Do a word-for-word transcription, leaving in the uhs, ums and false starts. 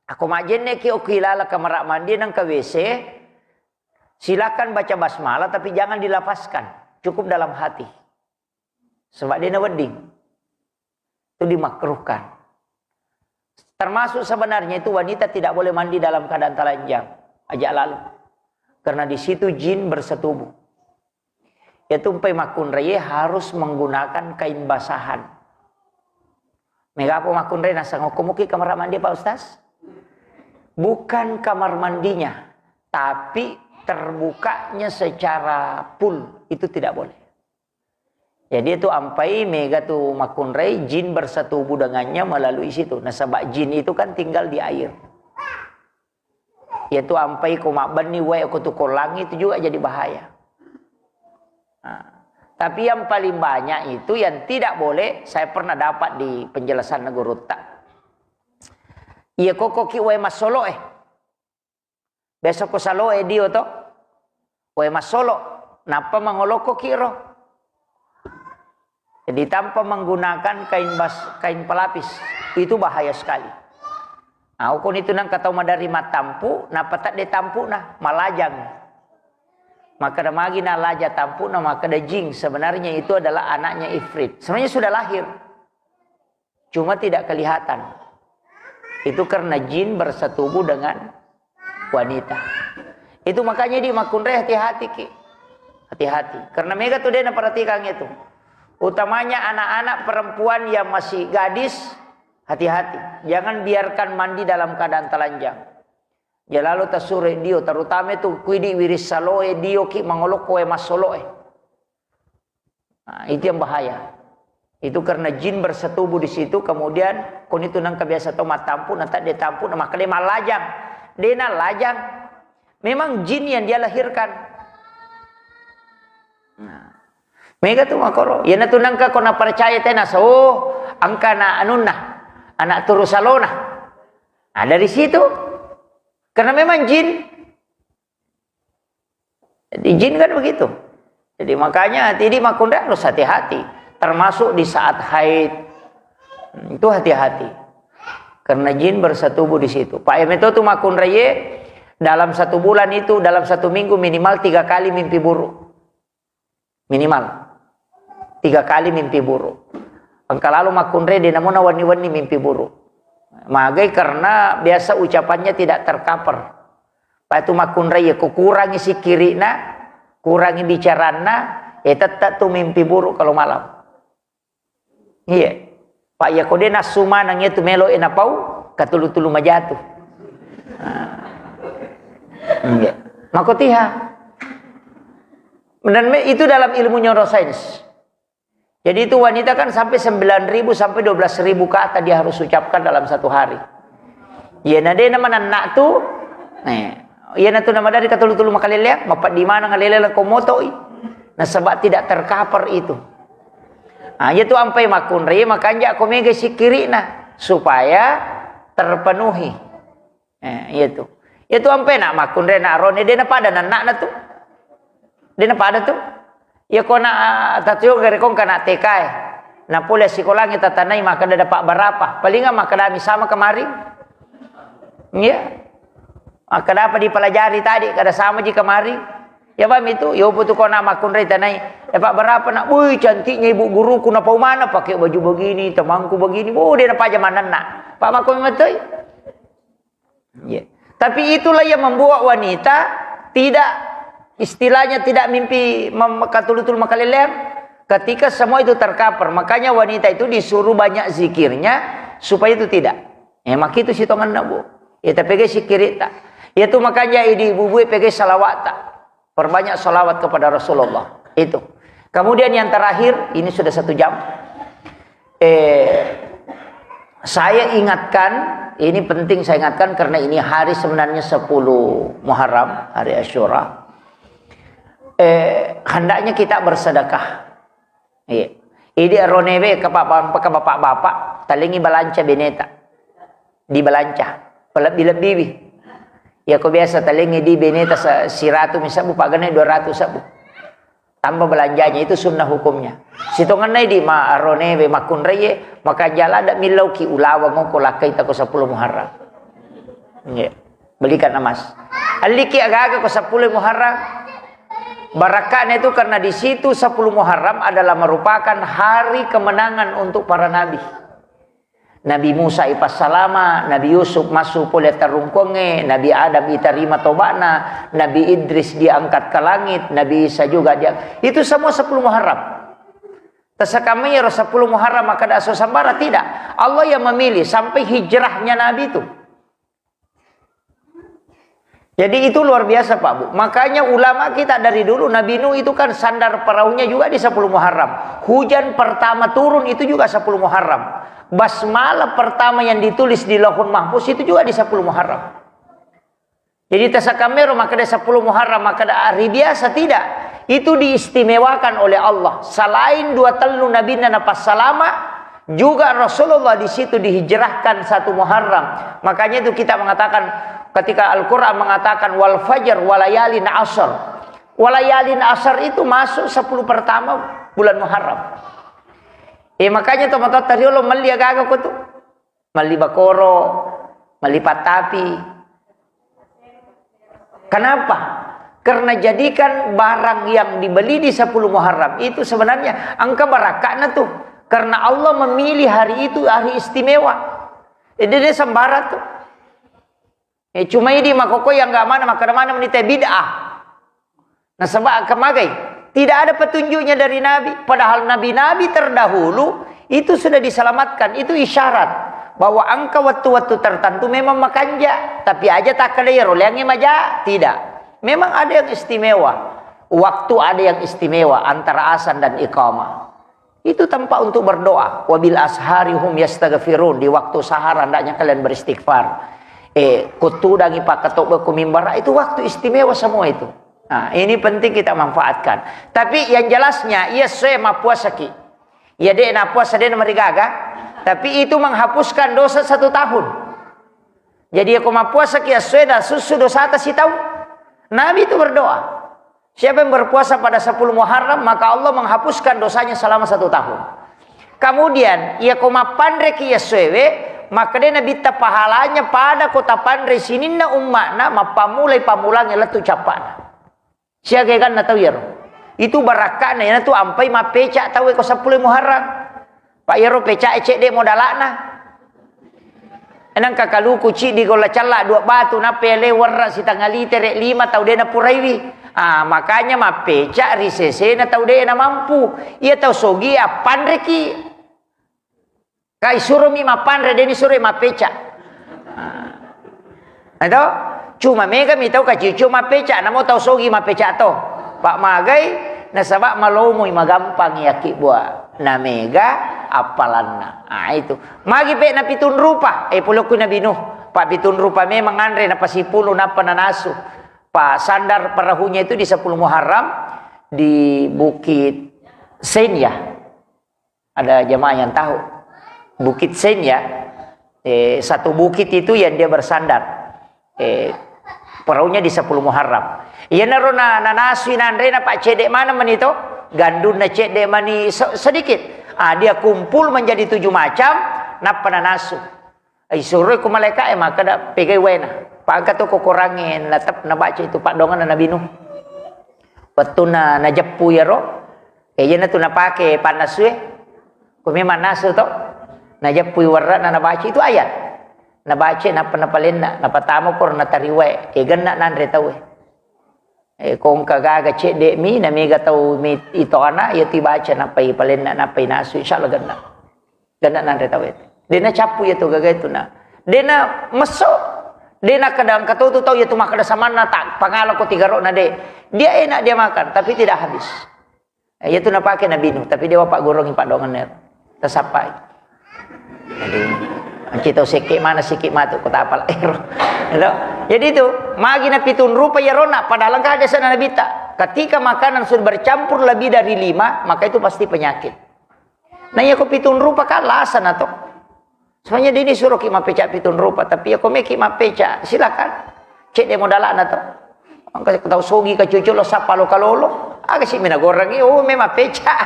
Ako majjenne ki okko ilala kamar mandi nengka W C, silakan baca basmalah tapi jangan dilafazkan. Cukup dalam hati. Sebab dia wedding. Itu dimakruhkan. Termasuk sebenarnya itu wanita tidak boleh mandi dalam keadaan telanjang. Aja lalu. Karena di situ jin bersetubuh. Itu empai makkunrai harus menggunakan kain basahan. Mega apa makkunrai nasang hukum muki kamar mandi, Pak Ustaz? Bukan kamar mandinya, tapi terbukanya secara full itu tidak boleh. Jadi itu ampai mega tu makkunrai jin bersetubuh dengannya melalui situ. Nasaba jin itu kan tinggal di air. Yaitu ampai ko mabbenni wae ko tu kolangi itu juga jadi bahaya. Nah, tapi yang paling banyak itu yang tidak boleh, saya pernah dapat di penjelasan gurutta. Iya koko ki wae massolo eh. Biasa ko salo e dio to. Wae massolo, nappa mangoloko ki ro. Jadi tanpa menggunakan kain bas, kain pelapis, itu bahaya sekali. Nah, ukun itu nang katau madari matampu, nappa tadde tampu nah, malajang. Maka ada magi na laja tampu nah, maka ada jing. Sebenarnya itu adalah anaknya ifrit. Sebenarnya sudah lahir. Cuma tidak kelihatan. Itu karena jin bersetubuh dengan wanita. Itu makanya di makkunrai hati-hati ki. Hati-hati. Karena mega tu dia perhatikan itu. Utamanya anak-anak perempuan yang masih gadis, hati-hati. Jangan biarkan mandi dalam keadaan telanjang. Ya lalu tasure dio, terutama itu kuidi wiris saloe dio ki mangolokko e massoloe. Nah, itu yang bahaya. Itu karena jin bersetubuh di situ, kemudian kon itu nang kebiasa to matampu, na tadde tampu, na makkeda malajang. Dena lajang. Memang jin yang dia lahirkan. Nah, mega tu makoro. Yana tu nangka ko na percaya tena so, oh, angka na anunna, anak turu salona. Nah, dari situ. Karena memang jin. Jadi jin kan begitu. Jadi makanya tidi makkunrai harus hati-hati. Termasuk di saat haid. Hmm, itu hati-hati. Karena jin bersetubuh di situ. Pak Emeto tu makkunrai ye, dalam satu bulan itu, dalam satu minggu minimal tiga kali mimpi buruk. Minimal. Tiga kali mimpi buruk. Engka lalo makkunrai de namona wenni-wenni mimpi buruk. Magai karena biasa ucapannya tidak tercover. Patu makkunrai ya, ku kurangi sikkiri'na, kurangi bicaranna, eh, tetap tu mimpi buruk kalau malam. Iya. Pak, ya ko de nassu maneng itu melo e napau, katulu-tulu majatu. Nah. Iya. Mako tiha. Dan me-, itu dalam ilmu neuroscience. Jadi itu wanita kan sampai sembilan ribu sampai dua belas ribu kata dia harus ucapkan dalam satu hari. Iya, na de na manenna tu. Nih. Iya, na tu nama dari katulu-tulu makaleleang, mapeddi maneng ngalele ko motoi. Nasaba tidak tercover itu. Ah, iya tu ampai makkunrai, makanja ko mega sikkiri'na supaya terpenuhi. Eh, iya tu. Iya tu ampai nak makkunrai nak rone, de na pada nenna na tu. De na pada tu. Iya ko na, ah, tatuyo gare kong kana T K e. Na pole sikolangi tatanai maka dapat berapa? Palingan maka dami sama kemarin. Iya. Maka dapat dipelajari tadi, kada sama ji kemarin. Ya, paham itu? Yo, butuh kau nak makkunrai tanai. Eh, Pak, berapa nak? Wih, cantiknya ibu guruku, napau mana pakai baju begini, temanku begini. Oh, dia napaja manenna. Pak, makkunrai matoi. Iya. Tapi itulah yang membuat wanita tidak, istilahnya tidak mimpi mem-, katulutul makaleleang. Ketika semua itu tercover, makanya wanita itu disuruh banyak zikirnya supaya itu tidak. Ya, makitu sitonganna, Bu. Ya, tapi ke sikkiritta. Ya, tu makanya idi ibu-ibu pege salawat tak. Perbanyak salawat kepada Rasulullah. Itu. Kemudian yang terakhir, ini sudah satu jam. Eh, saya ingatkan, ini penting saya ingatkan karena ini hari sebenarnya sepuluh Muharram, hari Asyura. Eh, hendaknya kita bersedekah. Iya. Idi aronewe ke bapak-bapak, talengi balanca beneta. Dibalanca. Pelebbi-lebbiwi. Ya ko biasa talengi di beneta se-, siratu misabbu, pagane dua ratus sabbu. Tambah belanjanya, itu sunnah hukumnya. Sitonganna di ma aronewe makkunraie, maka jala ada millau ki ulawang ko lakkai tako sepuluh Muharram. Nggih. Belikan emas. Alliki aga-aga ko sepuluh Muharram. Barakka'na itu karena di situ sepuluh Muharram adalah merupakan hari kemenangan untuk para nabi. Nabi Musa ipassalama, Nabi Yusuf massu pole tarungkongnge, Nabi Adam itarima toba'na, Nabi Idris diangkat ke langit, Nabi Isa juga dia. Itu semua sepuluh Muharram. Tasakammai ro sepuluh Muharram makkeda esso sambara, tidak. Allah yang memilih sampai hijrahnya Nabi itu. Jadi itu luar biasa, Pak Bu. Makanya ulama kita dari dulu, Nabi Nuh itu kan sandar perahunya juga di sepuluh Muharram. Hujan pertama turun itu juga sepuluh Muharram. Basmalah pertama yang ditulis di Lauhul Mahfuz itu juga di sepuluh Muharram. Jadi tasakammai ro makkeda sepuluh Muharram makkeda hari biasa, tidak. Itu diistimewakan oleh Allah. Selain dua tellu nabinna napassalama, juga Rasulullah di situ dihijrahkan satu Muharram. Makanya itu kita mengatakan, ketika Al-Quran mengatakan, "Wal fajr walayalin asr." Walayalin asr itu masuk sepuluh pertama bulan Muharram. Eh, makanya tomatoatta riolo melli aga-aga ko tu. Melli bakoro, melli pattapi. Kenapa? Karena jadikan barang yang dibeli di sepuluh Muharram itu sebenarnya engka barakka'na tuh. Karena Allah memilih hari itu hari istimewa. Jadi dia sembarang tuh. Eh, cuma idi makkokkoe yang nggak mana, makkeda mana menita bid'ah. Nasaba kemagai, tidak ada petunjuknya dari Nabi. Padahal nabi-nabi terdahulu itu sudah diselamatkan. Itu isyarat bahwa engka wettu-wettu tertentu memang makanja. Tapi aja takkeda iyaro leangnge maja. Tidak. Memang ada yang istimewa. Waktu ada yang istimewa antara azan dan iqamah. Itu tempat untuk berdoa. "Wabil ashari hum yastaghfirun." Di waktu sahar hendaknya kalian beristighfar. Eh, kutudangi pakkatobba ku mimbar, itu waktu istimewa semua itu. Nah, ini penting kita manfaatkan. Tapi yang jelasnya, iya sesuai mappuasaki. Iya de' napuasa de' namarigaga. Tapi itu menghapuskan dosa satu tahun. Jadi, iya ko mappuasaki essoe, nasussu dosata sitaung. Nabi itu berdoa. Siapa yang berpuasa pada sepuluh Muharram, maka Allah menghapuskan dosanya selama satu tahun. Kemudian, iya ko mappanreki essoewe, maka de' nabitta pahalanya pada ko tapanre sininna umma'na, mappammulai pammulangnge lettu cappa'na. Siaga eganna tau iyaro. Itu barakka'na, iyanatu ampai mappeca tauwe ko sepuluh Muharram. Pak, iyaro pecae cedde modala'na. Nangka kaluku ciddi golla cella dua batu, nappa ele werra sitanga litere lima tau de' napuraiwi. Ah, makanya mappeca ri sesena tau de' namampu. Iya tau sogi appanreki. Kai suromi mappanre, de' ni suroi mappeca. Ah. Eto? Cuma mega mi tau kaciuciu mappeca, namo tau sogi mappeca to. Pak magai, nasaba malomoi magampang yakki bua. Na mega appalanna. Ah, itu. Magi pe na pitung rupa, eh, pole ku Nabi Nuh. Pak pitung rupa memang anre napasipulu nappa nanasu. Pak sandar perahunya itu di sepuluh Muharram di Bukit Senya. Ada jamaah yang tahu? Bukit Senya, eh, satu bukit itu yang dia bersandar. Eh, perahunya di sepuluh Muharram. Iyanaro na, nanasui nanrena, Pak, cedde mana mani to? Gandunna cedde mani se-, sedikit. Ah, dia kumpul menjadi tujuh macam, nappa nanasu. Isuroi ku malaika'e, makkeda, "Pegai waena." Pangka to kokorangnge, natep-, nabaca itu paddoangenna Nabi Nuh. Wettunna najeppu iyaro, eh, iyanatu napake pannasue. Ko memang nasu to, najeppui werra'na, nabaca itu ayat. Nabaca, nappa napalenna, napatama koro natariwae. Eh, genna nanre tauwe. Eh, ko engka gaga cedde mi, na mega tau mi itoana, iya tibaca, nappa ipalenna, nappa inasu, insya Allah genna. Genna nanre tauwe. De' nacappu iya tu gaga itu na. De' na messo. De' na kadang katotu tau iya tu makkeda samanna tak pangala ko tigaro'na de'. Dia enak dia makan, tapi tidak habis. Eh, iya tu napake Nabi Nuh, tapi dia wapagguruangngi paddoangenna. Tasappai. Jadi, anci tau sekke mana sikit matu ko tapala ero. Gitu. Jadi itu, magi na pitung rupa iyarona, padahal engka hadisna Nabitta. Ketika makanan sudah bercampur lebih dari lima, maka itu pasti penyakit. Nah, iya ko pitung rupa kan lasana to. Soalnya de' ni suroki mappeca pitung rupa, tapi iya ko meki mappeca, silakan. Cedde modala'na to. Engka tau sogi ka cucu lo sappa lo kalolo, aga si mina gorengi, oh, memang peca.